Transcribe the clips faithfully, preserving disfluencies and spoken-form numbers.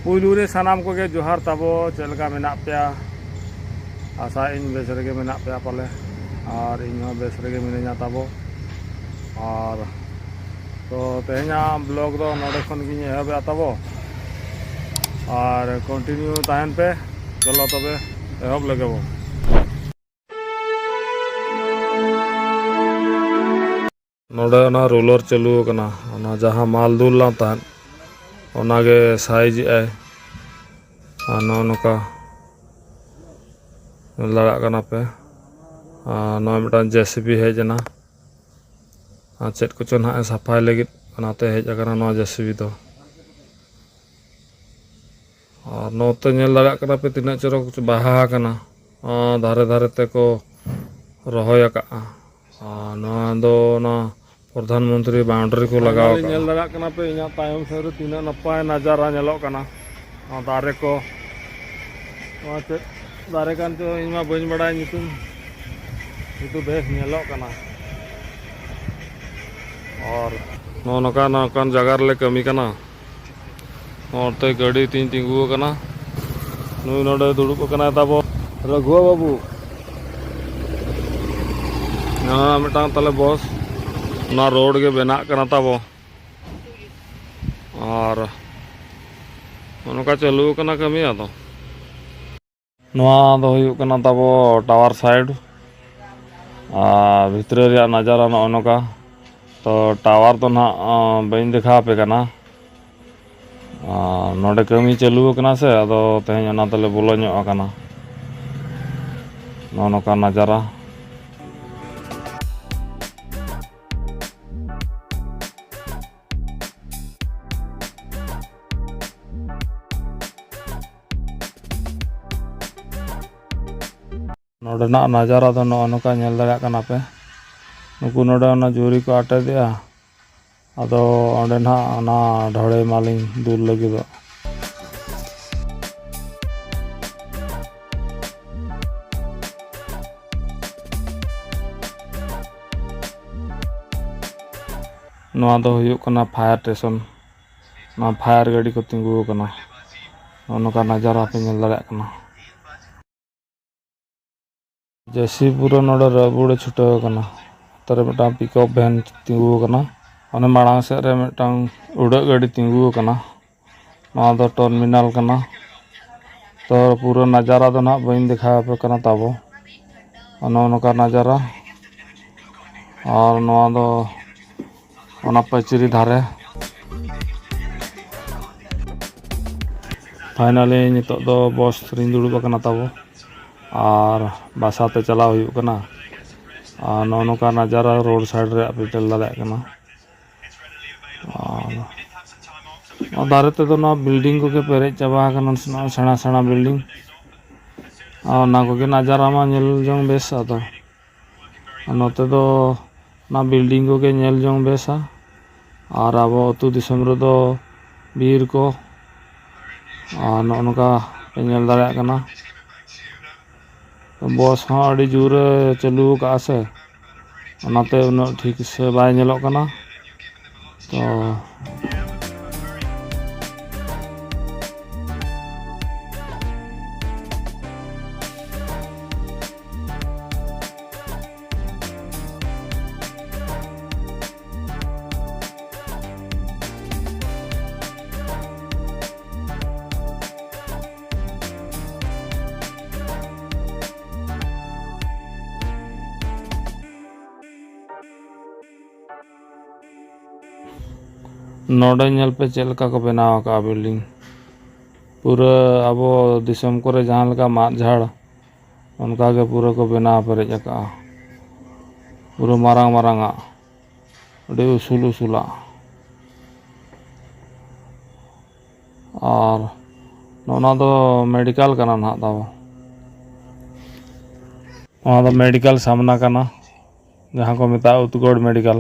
ᱯᱩᱭᱞᱩ ᱨᱮ ᱥᱟᱱᱟᱢ ᱠᱚᱜᱮ ᱡᱚᱦᱟᱨ ᱛᱟᱵᱚ᱾ ᱪᱮᱫ ᱞᱮᱠᱟ ᱢᱮᱱᱟᱜ ᱯᱮᱭᱟ? ᱟᱥᱟᱭᱟᱹᱧ ᱵᱮᱥ ᱨᱮᱜᱮ ᱢᱮᱱᱟᱜ ᱯᱮᱭᱟ ᱯᱟᱞᱮ, ᱟᱨ ᱤᱧ ᱦᱚᱸ ᱵᱮᱥ ᱨᱮᱜᱮ ᱢᱤᱱᱟᱹᱧᱟ ᱛᱟᱵᱚ᱾ ᱟᱨ ᱛᱚ ᱛᱮᱦᱮᱧᱟᱜ ᱵᱞᱚᱜ ᱫᱚ ᱱᱚᱰᱮ ᱠᱷᱚᱱ ᱜᱤᱧ ᱮᱦᱚᱵᱮᱜᱼᱟ ᱛᱟᱵᱚ, ᱟᱨ ᱠᱚᱱᱴᱤᱱᱤᱭᱩ ᱛᱟᱦᱮᱱ ᱯᱮ᱾ ᱪᱚᱞᱚ ᱛᱚᱵᱮ ᱮᱦᱚᱵ ᱞᱮᱜᱮ ᱵᱚ᱾ ᱱᱚᱰᱮ ᱚᱱᱟ ᱨᱳᱞᱟᱨ ᱪᱟᱹᱞᱩ ᱟᱠᱟᱱᱟ, ᱚᱱᱟ ᱡᱟᱦᱟᱸ ᱢᱟᱞ ᱫᱩᱞ ᱞᱟᱝ ᱛᱟᱦᱮᱸᱫ, ᱚᱱᱟᱜᱮ ᱥᱟᱭᱤᱡᱽ ᱮᱜᱼᱟᱭ᱾ ᱟᱨ ᱱᱚᱜᱼᱚ ᱱᱚᱝᱠᱟ ᱧᱮᱞ ᱫᱟᱲᱮᱭᱟᱜ ᱠᱟᱱᱟ ᱯᱮ᱾ ᱟᱨ ᱱᱚᱜᱼᱚᱭ ᱢᱤᱫᱴᱟᱝ ᱡᱮ ᱥᱤ ᱵᱤ ᱦᱮᱡ ᱮᱱᱟ, ᱟᱨ ᱪᱮᱫ ᱠᱚᱪᱚ ᱱᱟᱦᱟᱜ ᱮ ᱥᱟᱯᱷᱟᱭ ᱞᱟᱹᱜᱤᱫ, ᱚᱱᱟᱛᱮ ᱦᱮᱡ ᱟᱠᱟᱱᱟ ᱱᱚᱣᱟ ᱡᱮ ᱥᱤ ᱵᱤ ᱫᱚ᱾ ᱟᱨ ᱱᱚᱛᱮ ᱧᱮᱞ ᱫᱟᱲᱮᱭᱟᱜ ᱠᱟᱱᱟ ᱯᱮ ᱛᱤᱱᱟᱹᱜ ᱪᱚᱨᱚᱠ ᱵᱟᱦᱟ ᱟᱠᱟᱱᱟ᱾ ᱟᱨ ᱫᱷᱟᱨᱮ ᱫᱷᱟᱨᱮ ᱛᱮᱠᱚ ᱨᱚᱦᱚᱭ ᱟᱠᱟᱫᱼᱟ᱾ ᱟᱨ ᱱᱚᱣᱟ ᱫᱚ ᱚᱱᱟ ᱯᱨᱚᱫᱷᱟᱱ ᱢᱚᱱᱛᱨᱤ ᱵᱟᱣᱩᱱᱰᱟᱨᱤ ᱠᱚ ᱞᱟᱜᱟᱣ ᱟᱠᱟᱫᱼᱟ᱾ ᱧᱮᱞ ᱫᱟᱲᱮᱭᱟᱜ ᱠᱟᱱᱟ ᱯᱮ ᱤᱧᱟᱹᱜ ᱛᱟᱭᱚᱢ ᱥᱮᱫ ᱨᱮ ᱛᱤᱱᱟᱹᱜ ᱱᱟᱯᱟᱭ ᱱᱟᱡᱟᱨᱟ ᱧᱮᱞᱚᱜ ᱠᱟᱱᱟ᱾ ᱱᱚᱣᱟ ᱫᱟᱨᱮ ᱠᱚ, ᱱᱚᱣᱟ ᱪᱮᱫ ᱫᱟᱨᱮ ᱠᱟᱱ ᱪᱚ ᱤᱧ ᱢᱟ ᱵᱟᱹᱧ ᱵᱟᱲᱟᱭᱟ ᱧᱩᱛᱩᱢ, ᱠᱤᱱᱛᱩ ᱵᱮᱥ ᱧᱮᱞᱚᱜ ᱠᱟᱱᱟ᱾ ᱟᱨ ᱱᱚᱜᱼᱚ ᱱᱚᱝᱠᱟ ᱱᱚᱝᱠᱟᱱ ᱡᱟᱭᱜᱟ ᱨᱮᱞᱮ ᱠᱟᱹᱢᱤ ᱠᱟᱱᱟ᱾ ᱱᱚᱛᱮ ᱜᱟᱹᱰᱤ ᱛᱤᱧ ᱛᱤᱸᱜᱩ ᱟᱠᱟᱱᱟ, ᱱᱩᱭ ᱱᱚᱰᱮ ᱫᱩᱲᱩᱵ ᱟᱠᱟᱱᱟᱭ ᱛᱟᱵᱚ ᱨᱟᱹᱜᱷᱩᱣᱟ ᱵᱟᱹᱵᱩ᱾ ᱦᱮᱸ, ᱢᱤᱫᱴᱟᱝ ᱛᱟᱞᱮ ᱵᱚᱥ, ᱚᱱᱟ ᱨᱳᱰ ᱜᱮ ᱵᱮᱱᱟᱜ ᱠᱟᱱᱟ ᱛᱟᱵᱚ᱾ ᱟᱨ ᱱᱚᱜᱼᱚ ᱱᱚᱝᱠᱟ ᱪᱟᱹᱞᱩ ᱟᱠᱟᱱᱟ ᱠᱟᱹᱢᱤ᱾ ᱟᱫᱚ ᱱᱚᱣᱟ ᱫᱚ ᱦᱩᱭᱩᱜ ᱠᱟᱱᱟ ᱛᱟᱵᱚ ᱴᱟᱣᱟᱨ ᱥᱟᱭᱤᱰ, ᱟᱨ ᱵᱷᱤᱛᱨᱤ ᱨᱮᱭᱟᱜ ᱱᱟᱡᱟᱨᱟ ᱱᱚᱜᱼᱚ ᱱᱚᱝᱠᱟ᱾ ᱛᱚ ᱴᱟᱣᱟᱨ ᱫᱚ ᱱᱟᱦᱟᱜ, ᱟᱸ, ᱵᱟᱹᱧ ᱫᱮᱠᱷᱟᱣ ᱟᱯᱮ ᱠᱟᱱᱟ᱾ ᱟᱨ ᱱᱚᱰᱮ ᱠᱟᱹᱢᱤ ᱪᱟᱹᱞᱩ ᱟᱠᱟᱱᱟ ᱥᱮ, ᱟᱫᱚ ᱛᱮᱦᱮᱧ ᱚᱱᱟ ᱛᱮᱞᱮ ᱵᱚᱞᱚ ᱧᱚᱜ ᱟᱠᱟᱱᱟ᱾ ᱱᱚᱜᱼᱚ ᱱᱚᱝᱠᱟ ᱱᱟᱡᱟᱨᱟ᱾ ᱱᱚᱰᱮᱱᱟᱜ ᱱᱟᱡᱟᱨᱟ ᱫᱚ ᱱᱚᱜᱼᱚ ᱱᱚᱝᱠᱟ ᱧᱮᱞ ᱫᱟᱲᱮᱭᱟᱜ ᱠᱟᱱᱟ ᱯᱮ᱾ ᱱᱩᱠᱩ ᱱᱚᱰᱮ ᱚᱱᱟ ᱡᱩᱨᱤ ᱠᱚ ᱟᱴᱮᱫᱮᱜᱼᱟ᱾ ᱟᱫᱚ ᱚᱸᱰᱮ ᱱᱟᱦᱟᱜ ᱚᱱᱟ ᱰᱷᱚᱲᱮ ᱢᱟᱞᱤᱧ ᱫᱩᱞ ᱞᱟᱹᱜᱤᱫᱚᱜ᱾ ᱱᱚᱣᱟ ᱫᱚ ᱦᱩᱭᱩᱜ ᱠᱟᱱᱟ ᱯᱷᱟᱭᱟᱨ ᱥᱴᱮᱥᱚᱱ᱾ ᱱᱚᱣᱟ ᱯᱷᱟᱭᱟᱨ ᱜᱟᱹᱰᱤ ᱠᱚ ᱛᱤᱸᱜᱩ ᱟᱠᱟᱱᱟ᱾ ᱱᱚᱜᱼᱚ ᱱᱚᱝᱠᱟ ᱱᱟᱡᱟᱨᱟ ᱯᱮ ᱧᱮᱞ ᱫᱟᱲᱮᱭᱟᱜ ᱠᱟᱱᱟ᱾ ᱡᱮᱥᱤ ᱯᱩᱨᱟᱹ ᱱᱚᱰᱮ ᱨᱟᱹᱵᱩᱲ ᱮ ᱪᱷᱩᱴᱟᱹᱣ ᱟᱠᱟᱱᱟ᱾ ᱱᱚᱛᱮ ᱨᱮ ᱢᱤᱫᱴᱟᱝ ᱯᱤᱠᱟᱯ ᱵᱷᱮᱱ ᱛᱤᱸᱜᱩ ᱟᱠᱟᱱᱟ᱾ ᱚᱱᱮ ᱢᱟᱲᱟᱝ ᱥᱮᱫ ᱨᱮ ᱢᱤᱫᱴᱟᱝ ᱩᱰᱟᱹᱜ ᱜᱟᱹᱰᱤ ᱛᱤᱸᱜᱩ ᱟᱠᱟᱱᱟ᱾ ᱱᱚᱣᱟ ᱫᱚ ᱴᱟᱨᱢᱤᱱᱟᱞ ᱠᱟᱱᱟ᱾ ᱛᱚ ᱯᱩᱨᱟᱹ ᱱᱟᱡᱟᱨᱟ ᱫᱚ ᱱᱟᱦᱟᱜ ᱵᱟᱹᱧ ᱫᱮᱠᱷᱟᱣ ᱟᱯᱮ ᱠᱟᱱᱟ ᱛᱟᱵᱚ᱾ ᱱᱚᱜᱼᱚ ᱱᱚᱝᱠᱟ ᱱᱟᱡᱟᱨᱟ᱾ ᱟᱨ ᱱᱚᱣᱟ ᱫᱚ ᱚᱱᱟ ᱯᱟᱹᱪᱨᱤ ᱫᱷᱟᱨᱮ᱾ ᱯᱷᱟᱭᱱᱟᱞᱤ ᱱᱤᱛᱚᱜ ᱫᱚ ᱵᱚᱥ ᱨᱤᱧ ᱫᱩᱲᱩᱵ ᱟᱠᱟᱱᱟ ᱛᱟᱵᱚ, ᱟᱨ ᱵᱟᱥᱟ ᱛᱮ ᱪᱟᱞᱟᱣ ᱦᱩᱭᱩᱜ ᱠᱟᱱᱟ᱾ ᱟᱨ ᱱᱚᱜᱼᱚ ᱱᱚᱝᱠᱟ ᱱᱟᱡᱟᱨᱟ ᱨᱳᱰ ᱥᱟᱭᱤᱰ ᱨᱮ ᱟᱯᱮ ᱧᱮᱞ ᱫᱟᱲᱮᱭᱟᱜ ᱠᱟᱱᱟ᱾ ᱟᱨ ᱱᱚᱣᱟ ᱫᱟᱨᱮ ᱛᱮᱫᱚ ᱱᱚᱣᱟ ᱵᱤᱞᱰᱤᱝ ᱠᱚᱜᱮ ᱯᱮᱨᱮᱡ ᱪᱟᱵᱟ ᱟᱠᱟᱱᱟ, ᱥᱮᱬᱟ ᱥᱮᱬᱟ ᱵᱤᱞᱰᱤᱝ᱾ ᱟᱨ ᱚᱱᱟ ᱠᱚᱜᱮ ᱱᱟᱡᱟᱨᱟ ᱢᱟ ᱧᱮᱞ ᱡᱚᱝ ᱵᱮᱥ᱾ ᱟᱫᱚ ᱱᱚᱛᱮ ᱫᱚ ᱚᱱᱟ ᱵᱤᱞᱰᱤᱝ ᱠᱚᱜᱮ ᱧᱮᱞ ᱡᱚᱝ ᱵᱮᱥᱟ᱾ ᱟᱨ ᱟᱵᱚ ᱟᱹᱛᱩ ᱫᱤᱥᱚᱢ ᱨᱮᱫᱚ ᱵᱤᱨ ᱠᱚ, ᱟᱨ ᱱᱚᱜᱼᱚ ᱱᱚᱝᱠᱟ ᱯᱮ ᱧᱮᱞ ᱫᱟᱲᱮᱭᱟᱜ ᱠᱟᱱᱟ᱾ ᱵᱚᱥ ᱦᱚᱸ ᱟᱹᱰᱤ ᱡᱳᱨᱮ ᱪᱟᱹᱞᱩ ᱟᱠᱟᱫᱼᱟ ᱥᱮ, ᱚᱱᱟᱛᱮ ᱩᱱᱟᱹᱜ ᱴᱷᱤᱠ ᱥᱮ ᱵᱟᱭ ᱧᱮᱞᱚᱜ ᱠᱟᱱᱟ᱾ ᱛᱚ ᱱᱚᱰᱮ ᱧᱮᱞ ᱯᱮ ᱪᱮᱫ ᱞᱮᱠᱟ ᱠᱚ ᱵᱮᱱᱟᱣ ᱟᱠᱟᱫᱼᱟ ᱵᱤᱞᱰᱤᱝ᱾ ᱯᱩᱨᱟᱹ ᱟᱵᱚ ᱫᱤᱥᱚᱢ ᱠᱚᱨᱮ ᱡᱟᱦᱟᱸ ᱞᱮᱠᱟ ᱢᱟᱫ ᱡᱷᱟᱲ, ᱚᱱᱠᱟ ᱜᱮ ᱯᱩᱨᱟᱹ ᱠᱚ ᱵᱮᱱᱟᱣ ᱯᱮᱨᱮᱡ ᱟᱠᱟᱫᱼᱟ᱾ ᱯᱩᱨᱟᱹ ᱢᱟᱨᱟᱝ ᱢᱟᱨᱟᱝ ᱟᱜ, ᱟᱹᱰᱤ ᱩᱥᱩᱞ ᱩᱥᱩᱞᱟᱜ᱾ ᱟᱨ ᱱᱚᱜᱼᱚ ᱱᱚᱣᱟ ᱫᱚ ᱢᱮᱰᱤᱠᱮᱞ ᱠᱟᱱᱟ ᱱᱟᱦᱟᱜ ᱛᱟᱵᱚ᱾ ᱱᱚᱣᱟ ᱫᱚ ᱢᱮᱰᱤᱠᱮᱞ ᱥᱟᱢᱱᱟ ᱠᱟᱱᱟ, ᱡᱟᱦᱟᱸ ᱠᱚ ᱢᱮᱛᱟᱜᱼᱟ ᱩᱛᱜᱚᱲ ᱢᱮᱰᱤᱠᱮᱞ᱾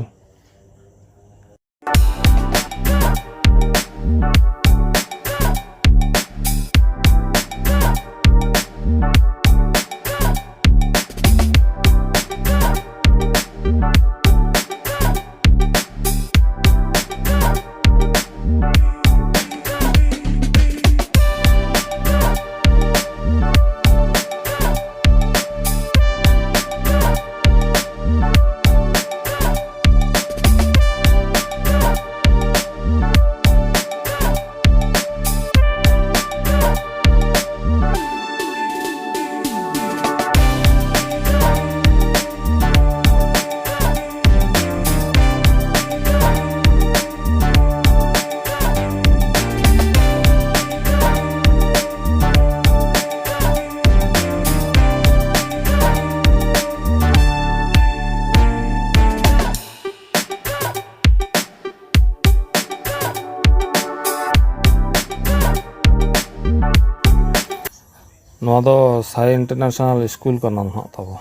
ᱱᱚᱣᱟ ᱫᱚ ᱥᱟᱭ ᱤᱱᱴᱟᱨᱱᱮᱥᱱᱟᱞ ᱥᱠᱩᱞ ᱠᱟᱱᱟ ᱱᱟᱦᱟᱜ ᱛᱟᱵᱚ᱾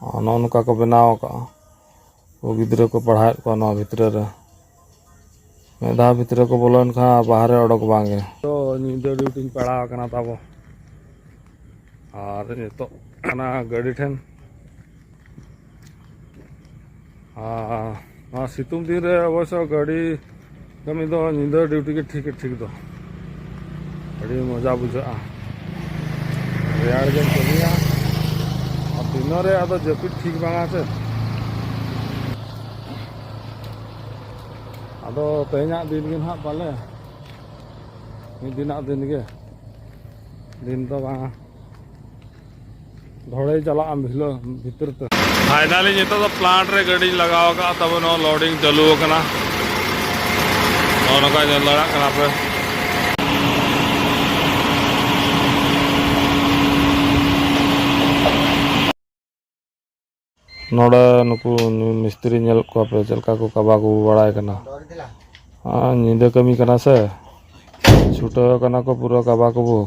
ᱟᱨ ᱱᱚᱜᱼᱚ ᱱᱚᱝᱠᱟ ᱠᱚ ᱵᱮᱱᱟᱣ ᱟᱠᱟᱫᱼᱟ᱾ ᱩᱱᱠᱩ ᱜᱤᱫᱽᱨᱟᱹ ᱠᱚ ᱯᱟᱲᱦᱟᱣᱮᱫ ᱠᱚᱣᱟ ᱱᱚᱣᱟ ᱵᱷᱤᱛᱨᱤ ᱨᱮ᱾ ᱢᱤᱫ ᱫᱷᱟᱣ ᱵᱷᱤᱛᱨᱤ ᱨᱮᱠᱚ ᱵᱚᱞᱚᱭᱮᱱ ᱠᱷᱟᱱ ᱵᱟᱦᱨᱮ ᱚᱰᱚᱠ ᱵᱟᱝ ᱜᱮ᱾ ᱛᱚ ᱧᱤᱫᱟᱹ ᱰᱤᱭᱩᱴᱤᱧ ᱯᱟᱲᱟᱣ ᱟᱠᱟᱱᱟ ᱛᱟᱵᱚ᱾ ᱟᱨ ᱱᱤᱛᱚᱜ ᱚᱱᱟ ᱜᱟᱹᱰᱤ ᱴᱷᱮᱱ᱾ ᱟᱨ ᱱᱚᱣᱟ ᱥᱤᱛᱩᱝ ᱫᱤᱱ ᱨᱮ ᱚᱵᱚᱥᱥᱚ ᱜᱟᱹᱰᱤ ᱠᱟᱹᱢᱤ ᱫᱚ ᱧᱤᱫᱟᱹ ᱰᱤᱭᱩᱴᱤ ᱜᱮ ᱴᱷᱤᱠ, ᱴᱷᱤᱠ ᱫᱚ᱾ ᱟᱹᱰᱤ ᱢᱚᱡᱟ ᱵᱩᱡᱷᱟᱹᱜᱼᱟ᱾ ᱨᱮᱭᱟᱲ ᱜᱮᱢ ᱠᱟᱹᱢᱤᱭᱟ᱾ ᱟᱨ ᱫᱤᱱᱚ ᱨᱮ ᱟᱫᱚ ᱡᱟᱹᱯᱤᱫ ᱴᱷᱤᱠ ᱵᱟᱝᱟ ᱥᱮ᱾ ᱟᱫᱚ ᱛᱮᱦᱮᱧᱟᱜ ᱫᱤᱱ ᱜᱮ ᱱᱟᱦᱟᱜ ᱯᱟᱞᱮ᱾ ᱢᱤᱫ ᱫᱤᱱᱟᱜ ᱫᱤᱱ ᱜᱮ᱾ ᱫᱤᱱ ᱫᱚ ᱵᱟᱝᱟ᱾ ᱫᱷᱚᱲᱮ ᱪᱟᱞᱟᱜᱼᱟ ᱵᱷᱤᱞᱟᱹ ᱵᱷᱤᱛᱤᱨ ᱛᱮ᱾ ᱯᱷᱟᱭᱱᱟᱞᱤ ᱱᱤᱛᱚᱜ ᱫᱚ ᱯᱞᱟᱱᱴ ᱨᱮ ᱜᱟᱹᱰᱤᱧ ᱞᱟᱜᱟᱣ ᱟᱠᱟᱫᱼᱟ᱾ ᱛᱟᱵᱚ ᱱᱚᱣᱟ ᱞᱳᱰᱤᱝ ᱪᱟᱹᱞᱩ ᱟᱠᱟᱱᱟ᱾ ᱱᱚᱜᱼᱚ ᱱᱚᱝᱠᱟ ᱧᱮᱞ ᱫᱟᱲᱮᱭᱟᱜ ᱠᱟᱱᱟ ᱯᱮ᱾ ᱱᱚᱰᱮ ᱱᱩᱠᱩ ᱢᱤᱥᱛᱨᱤ ᱧᱮᱞᱮᱫ ᱠᱚᱣᱟ ᱯᱮ ᱪᱮᱫ ᱞᱮᱠᱟ ᱠᱚ ᱠᱟᱵᱟ ᱠᱚ ᱵᱟᱲᱟᱭ ᱠᱟᱱᱟ᱾ ᱟᱨ ᱧᱤᱫᱟᱹ ᱠᱟᱹᱢᱤ ᱠᱟᱱᱟ ᱥᱮ, ᱪᱷᱩᱴᱟᱹᱣ ᱠᱟᱱᱟ ᱠᱚ ᱯᱩᱨᱟᱹ ᱠᱟᱵᱟ ᱠᱚᱵᱚ᱾